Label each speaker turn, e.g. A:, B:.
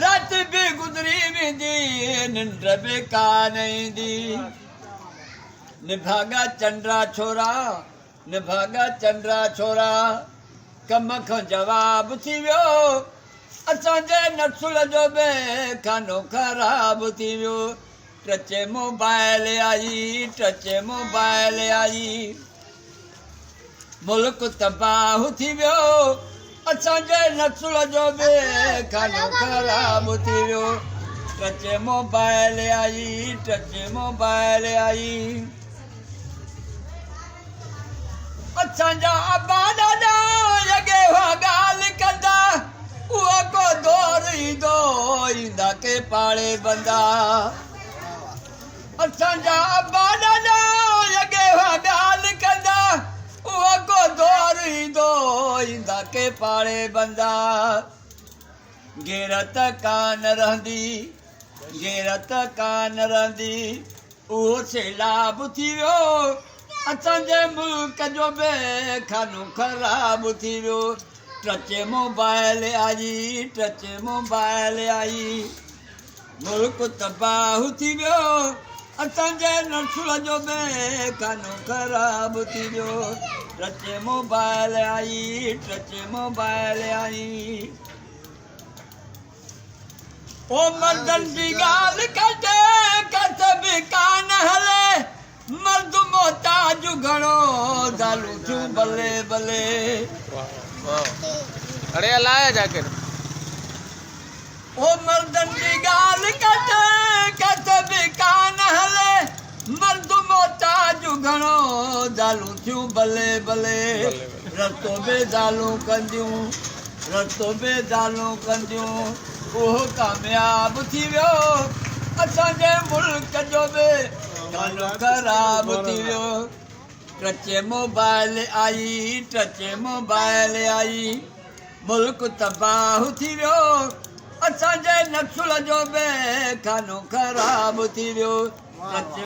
A: رات به گذري ويندي، ننڊ به ڪانه ايندي. نڀاڳا چنڊا ڇورا، نڀاڳا چنڊا ڇورا، ڪم کان جواب ٿي ويو. اسان جي نسل جو به خانو خراب ٿي ويو. ٽچ موبائل آئي، ٽچ موبائل آئي. ملڪ تباهه ٿي ويو، اسان جي نسل جو به خانو خراب ٿي ويو. ٽچ موبائل آئي، ٽچ موبائل آئي. اسان جا ابا ڏاڏا اڳي هئا ڳالهه ڪندا، اهو ڪو دور ايندو، ايندا ڪي پاڙي بندا. اسان جا ابا ڏاڏا اڳي هئا ڳالهه ڪندا، اهو ڪو دور ايندو، ايندا ڪي پاڙي بندا. غيرت ڪانه رهندي، غيرت ڪانه رهندي، اهو سيلاب ٿي ويو. اسان جي ملڪ جو به خانو خراب ٿي ويو. ٽچ موبائل آئي، ٽچ موبائل آئي. ملڪ تباهه ٿي ويو، اسان جي نسل جو به خانو خراب ٿي ويو. ٽچ موبائل آئي، ٽچ موبائل آئي. او مردن جي ڳالهه ڪٽي ڪٿ به ڪانه هلي، مرد محتاج گهڻو، زالون ٿيون بلي بلي.
B: اڙي الاء ذاڪر.
A: او مردن جي ڳالهه ڪٽي ڪٿ به ڪانه هلي، مرد محتاج گهڻو، زالون ٿيون بلي بلي. رستو به زالون ڪنديون، رستو به زالون ڪنديون، اهو ڪامياب ٿي ويو. اسان جي ملڪ جو به خانو خراب ٿي ويو. ٽچ موبائل آئي، ٽچ موبائل آئي. ملڪ تباهه ٿي ويو، اسان جي نسل جو به خانو خراب ٿي ويو. ٽچ.